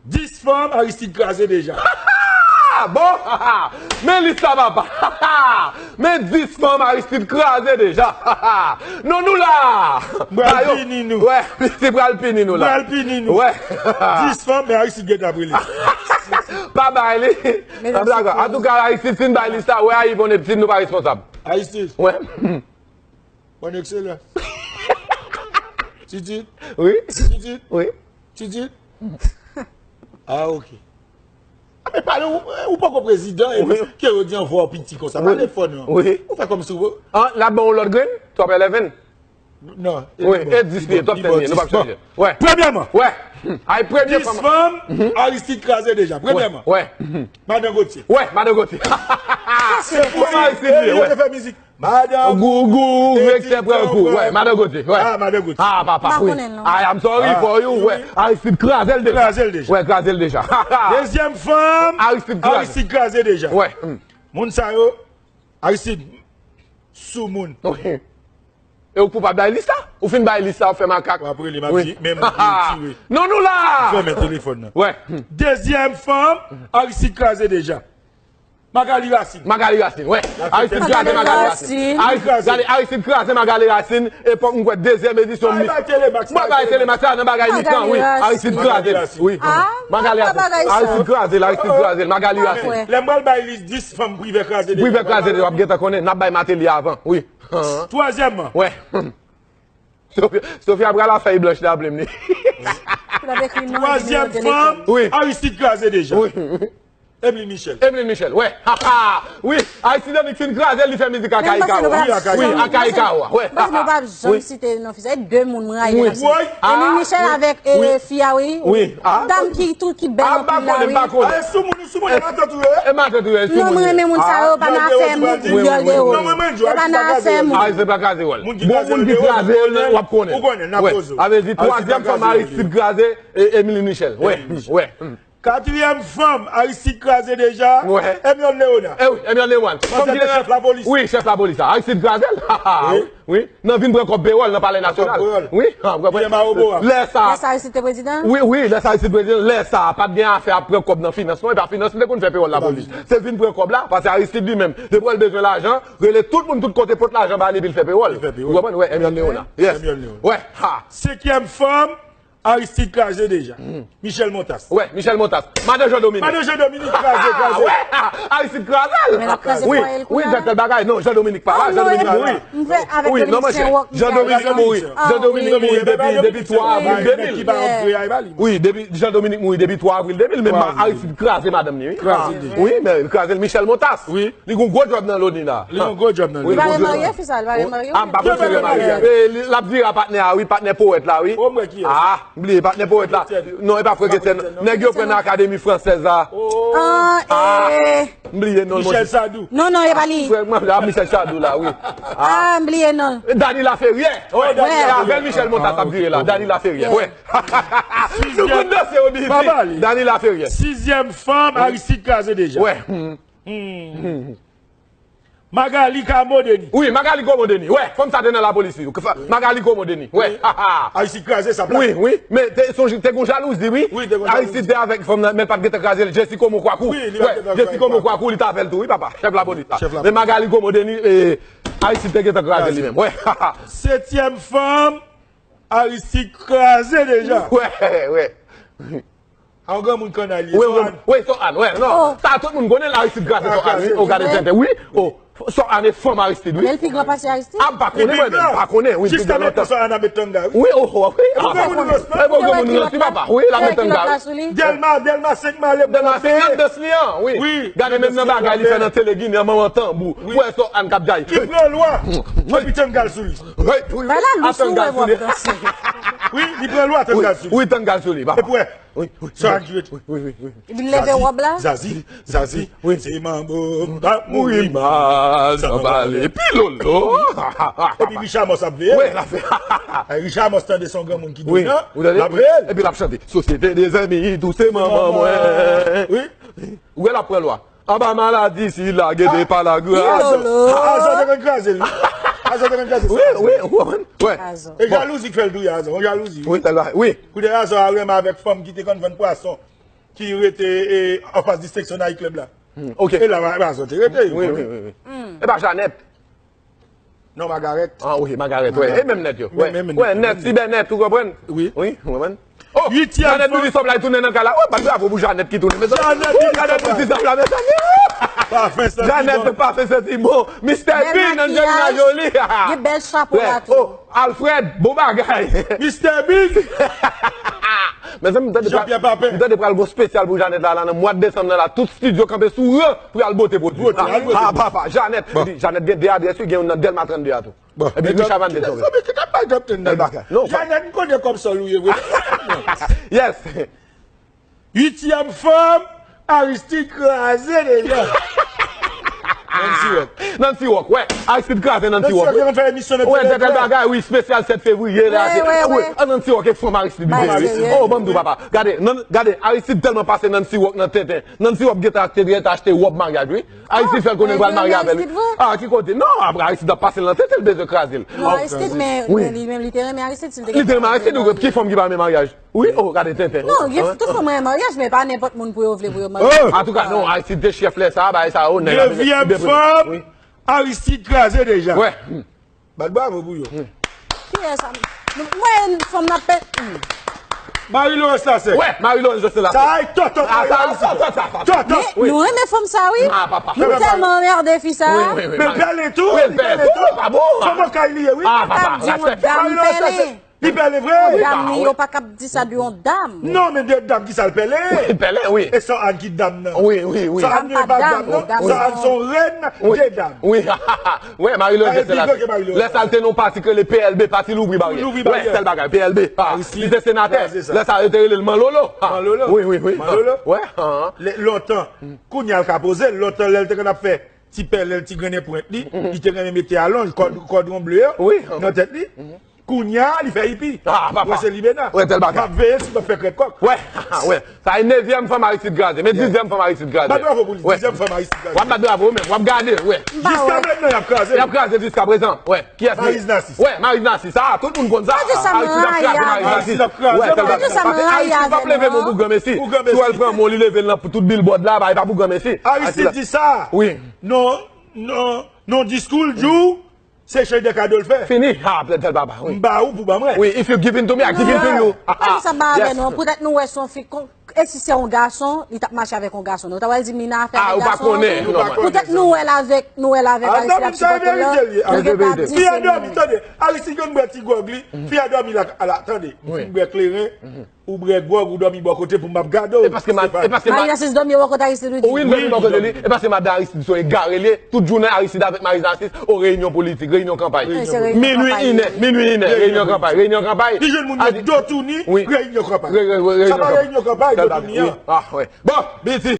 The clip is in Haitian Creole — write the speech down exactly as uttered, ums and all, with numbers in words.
Dis fanm Aristide kraze deja. Ah, bon, men lis la papa. Men dis fanm Aristide kraze deja. Non, nou la. Pral pini nou. Wè, se pral pini nou la. Pral pini nou. Wè. Dis fanm, men Aristide gentan ap rele. Pa bay li. Antouka, Aristide fin bay lis la, wè, Ayivon Neptune, nou pa responsab. Aristide. Wè. Bon, excellent. Titi. Oui. Titi. Oui. Titi. Ah, ok. Ah, men pale, ou, ou poko prezidan, epi ke yo di anvwa w piti konsa. Pale fò non. Oui. Ou fè kòmsi ou. Ah, la bon lòt grenn, twelve eleven. Non. Oui, e dis li, twelve ten li, nou pa chanje. Wè. Premyèman. Wè. Ay, premye dis fanm, Aristide kraze deja. Premyèman. Wè. Madan Gauthier. Wè, Madan Gauthier. Se pou Aristide, yo te fè mizik. Madan Gougou, vektè pran kou. Wè, Madan Gauthier. Wè. Ah, Madan Gauthier. Ah, papa, oui. I am sorry for you. Wè, Aristide kraze l deja. Kraze l deja. Wè, kraze l deja. Dezyèm fanm, Aristide kraze. Aristide kraze deja. Wè. Moun sa yo, Aristide, sou moun. Ok. E ou koupab bay lis la? Ou fin bay lis la, ou fè makak. W ap rele m ap di, men m retire. Non, nou la! Fèmen telefòn nan. Wè. Dezyèm fanm, Aristide kraze deja. Magali Racine. Magali Racine, wè. Aristide kraze Magali Racine. Aristide, gade, Aristide kraze Magali Racine. Epòk, mwen kwè, dezyèm edisyon Miss. Mwen bay Telemax la nan bagay mitan, wi. Aristide kraze. Wi. Magali Racine. Aristide kraze, Aristide kraze. Magali Racine. Lè m pral bay lis dis fanm Privè kraze deja. Privè kraze, w ap gentan konnen. N ap bay Martelly avan, wi. Twazyèmman. Wè. Sofia, Sofia pral a fèy blanch la plim li. Twazyèm fanm, Aristide kraze deja. Emeline Michel. Emeline Michel, wè. Ha, ha. Wi, Aristide Annick fin kraze, li fè mizik ak Akaïka. Wi, Akaïka, wè. Mwen pa janm site non fi sa. E de moun mwen rayi nan sa. Emeline Michel avèk fi a, wi. Dam ki tou ki bèl anpil la, wi. Sou moun, sou moun, e matant ou yo ye? E matant ou yo ye, sou moun. Non, mwen renmen moun sa yo, pa nan afè moun ki vyòl de wòl. E pa nan afè moun. Ay, se pa kraze wòl. Bon moun ki kraze l, w ap konnen. Ou konnen, n ap poze w. Sa vle di, twazyèm fanm Aristide kraze, Emeline Michel. Wè, wè. Katriyèm fanm Aristide kraze deja, Hermione Léonard. Eh wi, Hermione Léonard. Manzè te chèf lapolis. Wi, chèf lapolis la. Aristide kraze l. Wi. Nan vin pran kòb pewòl nan Palè Nasyonal. Wi. Guillaume Aroboa. Lè sa. Lè sa Aristide te prezidan? Wi, wi, lè sa Aristide prezidan. Lè sa, pa t gen afè ap pran kòb nan finans non, e pa finans li te konn fè pewòl lapolis. Se vin pran kòb la, paske Aristide li menm, depi w wè l bezwen lajan, rele tout moun tout kote, pot lajan ba li epi l fè pewòl. Ou konprann? Wè, Hermione Léonard. Yes. Wè. Ha. Senkyèm fanm, Aristide kraze deja. Michel Montas. Wè, Michel Montas. Madan Jean Dominique. Madan Jean Dominique kraze, kraze. Wè, Aristide kraze l. Men l ap kraze fwaye l kounye a la. Wi, fè tèl bagay. Non, Jean Dominique pa la, Jean Dominique mouri. Wi, non, monchè, Jean Dominique mouri. Jean Dominique mouri depi, depi twa avril de mil. Wi, depi Jean Dominique mouri depi twa avril de mil, men Aristide kraze madanm li, wi. Wi, men kraze l, Michel Montas. Wi. Li gon gwo djòb nan loni la. Li gon gwo djòb nan loni. Li pa remarye, fi sa, li pa remarye. Ah, m pa panse remarye. L ap vire a patnè a, wi, patnè powèt la, wi. Ah, m bliye patnè powèt la. Non, e pa Frè Etienne. Nèg yo pran nan Akademi Fransèz la. Ah, eh. M bliye non l, monchè. Michel Sardou. Non, non, e pa li. Frè, Michel Sardou la, wi. Ah, m bliye non l. Dany Laferrière. Oh, Dany Laferrière. Avè l Michel Montas ap vire la. Dany Laferrière. Wè. Nou konn danse, wi, Dany Laferrière. Sizyèm fanm, Aristide kraze deja. Wè. Magali Comeau Denis. Wi, Magali Comeau Denis. Wè, fanm sa te nan lapolis, wi. Magali Comeau Denis. Wè. Aristide kraze sa plat. Wi, wi. Men te, sonje, te gon jalouzi, wi. Wi, te gon jalouzi. Aristide te avèk fanm nan, men l pa t gentan kraze l. Jesse Comeau Kouakou. Wi, li pa t gentan kraze. Jesse Comeau Kouakou, li t avè l tou, wi, papa. Chèf lapolis la. Men Magali Comeau Denis, eh, Aristide te gentan kraze li menm. Wè. Setyèm fanm, Aristide kraze deja. Wè, wè. A yon granmoun kannay li ye. Wi, wi, Sò Ann, wè, non. Sa tout moun konnen l, Aristide kraze Sò Ann, wi. O gade tenten, wi. O, Sò Ann e fanm Aristide, wi. Men l pi gran pase Aristide. A, m pa konnen, mwen menm, m pa konnen, wi. Jis nan letan Sò Ann ap met tanga, wi. Wi, o, o, wi. E pou granmoun nan rans, non? E pou granmoun nan rans, wi, papa. Wi, l ap met tanga, wi. Dèlma, Dèlma senk malèt. Dèlma senk malèt, dans li an, wi. Gade menm nan bagay li fè nan tele Ginen, manman tanbou. Wè Sò Ann k ap jay. Li pran lwa. Epi tanga l sou li. Wi, wi. Bay la lous ou wè w ap danse. Wi, li pran lwa, tanga l sou li. Wi, tanga l sou li, papa. Epi wè, Sò Ann jwe. Wi, wi, wi. Li leve wòb la. Zazi, Zazi, wi, se manbo, m p ap mouri mal, san pale pilolo. Epi Richard Morse ap veye. Wi, l ap veye. Richard Morse tande se yon granmoun ki donan, l ap veye. Epi l ap chante. Sosyete de zanmi, tou se manman mwen. Wi. Ou wè l ap pran lwa. Anba maladi sila, gede pa lagras. Azò te konn kraze l. Azò te konn kraze l. Wi, wi, ou konprann? Wè. E jalouzi k fè l touye Azò. Yon jalouzi, wi. Wi, tèl bagay. Wi. Kounye a Azò a renmen avèk fanm ki te konn vann pwason. ki rete e, anfas Distinction Night Club la. Ok. E la, Mazò te rete. Wi, wi, wi. wi. E pa Janèt. Non, Magarèt. Ah, wi, Magarèt, wè. E menm nèt yo. Wè, wè, nèt, sibè nèt, ou konprann? Wi. Wi, ou konprann? Oh, Janèt Bouti Sòb la tounen nan kay la. Oh, bat bravo pou Janèt ki tounen. Janèt Bouti Sòb la, mezanmi. Pafen santi bon. Janèt pafen santi bon. Mister Big, Angelina Jolie. Gen bèl chapo la tou. Oh, Alfred, bon bagay. Mister Big. Mezanmi, m tande pral, m tande pral gon spesyal pou Janèt la, la nan mwa desanm nan la, tout studio kanpe sou ran pou y al bote pwodui. Ah, papa, Janèt, Janèt gen de adrès, wi, gen youn nan Dèlma trannde a tou. Epi Richard Van Dezon. Janèt, m konnen kòm sòl ou ye vre. Yes. Uityèm fanm, Aristide kraze deja. Nancy Rock. Nancy Rock, wè. Aristide kraze Nancy Rock. Nancy Rock te fè emisyon nan Wè, tèt bagay, wi, spesyal sèt fevriye la. Wè, wè. Nancy Rock e fanm Aristide. Oh, ban m di w, papa. Gade, gade, Aristide tèlman pase Nancy Rock nan tenten. Nancy Rock gentan achte, gentan achte wòb maryaj, wi. Aristide fè l konnen l pral marye avè l. Ah, ki kote? Non, apre Aristide ap pase l nan tenten, l bezwen kraze l. Non, Aristide, men li menm li te renmen Aristide si l te Li te renmen Aristide, ou ki fanm ki pa renmen maryaj? Wi, oh, gade tenten. Non, gen tout fanm renmen maryaj, men pa nenpòt moun pou yo vle pou yo marye. Antouka, non, Aristide te chèf lè sa a, bagay sa a, oh, nèg la. Dezyèm fanm, Aristide kraze deja. Wè. Bat bravo pou yo. Kiyès sa? Mwen, fanm nan pet. Marie Laurence Lasek. Wè, Marie Laurence Jocelyn Lasek. Sa ay tòtòt. Ah, sa, sa, sa, sa, sa. Tòtòt. Nou renmen fanm sa, wi. Ah, papa. Nou tèlman anmède fi sa. Wi, wi, wi. Men l pèlen tou. Wi, l pèlen tou, pa bon. Kòman kay li ye, wi. Ah, papa. Ap di yon dam pèlen. Li pèlen vre. Dam ni yo pa kab di sa de yon dam. Non, men de dam ki sa l pèlen. Li pèlen, wi. E Sò Ann ki dam nan. Wi, wi, wi. Sò Ann nou pa dam, non. Sò Ann se yon rèn de dam. Wi. Wè, Marie Laurence Jocelyn Lasek. Lè sa l te nan yon pati ki rele P L B, Pati Louvri Baryè. Wè, sèl bagay, P L B. Li te senatè. Lè sa yo te rele l Manlolo. Manlolo. Wi, wi, wi. Manlolo. Wè. Lontan, kounye a l ka poze, lontan lè l te konn ap fè ti pèlen, ti grennen pwent li, li te renmen mete alonj, kòdwon ble yo nan tèt li. Kounye a, li fè ipi. Ah, papa. Wè, se Libena. Wè, tèl bagay. M ap veye si m ap fè krèk kòk. Wè, wè. Sa e nevyèm fanm Aristide kraze. Men dizyèm fanm Aristide kraze. Bat bravo pou li, dizyèm fanm Aristide kraze. W ap bat bravo ou menm, w ap gade, wè. Jiska prezan y ap kraze. Y ap kraze jiska prezan, wè. Kiyès li? Mariz Nasis. Wè, Mariz Nasis. Sa, tout moun konn sa. Aristide ap kraze Mariz Nasis. Wè, tèl bagay. Paske Aristide p ap leve men pou granmesi. Si w wè l pran men w, li leve l nan tout bilbòd la, bay pa pou granmesi. Aristide di sa. Wi. Non, non, non, diskou l di w, Se echanj de kado l fè. Fini. Ha, plèd fè l papa, wi. M ba ou pou ban mwen. Wi, if you give in to me, I give in to you. Pa di sa ba avè nou. Poutèt nou wè se yon fi, e si se yon gason, li t ap mache avèk yon gason. Nou ta pral di Mina fè avèk gason. Ah, ou pa konnen. Poutèt nou wè l avèk, nou wè l avèk Aristide ap sipòte l la. Nou gentan ap di se li. Fi a dòmi, tande. Aristide konn bwè ti gwòg li. Fi a dòmi la, ala, tande. Ou fin bwè kleren. Ou bwè gwòg, ou dòmi bò kote pou m ap gade w. E paske Mariz Nasis dòmi bò kote Aristide, ou di? Wi, l dòmi bò kote li. E paske madan Aristide se yon egare li ye. Tout jounen Aristide avèk Mariz Nasis, o reyinyon politik, reyinyon kanpay. Minwi, inè, minwi, inè, reyinyon kanpay, reyinyon kanpay. Li jwenn moun yo do touni, reyinyon kanpay. Sa pa reyinyon kanpay, do touni an. Bon, Biti,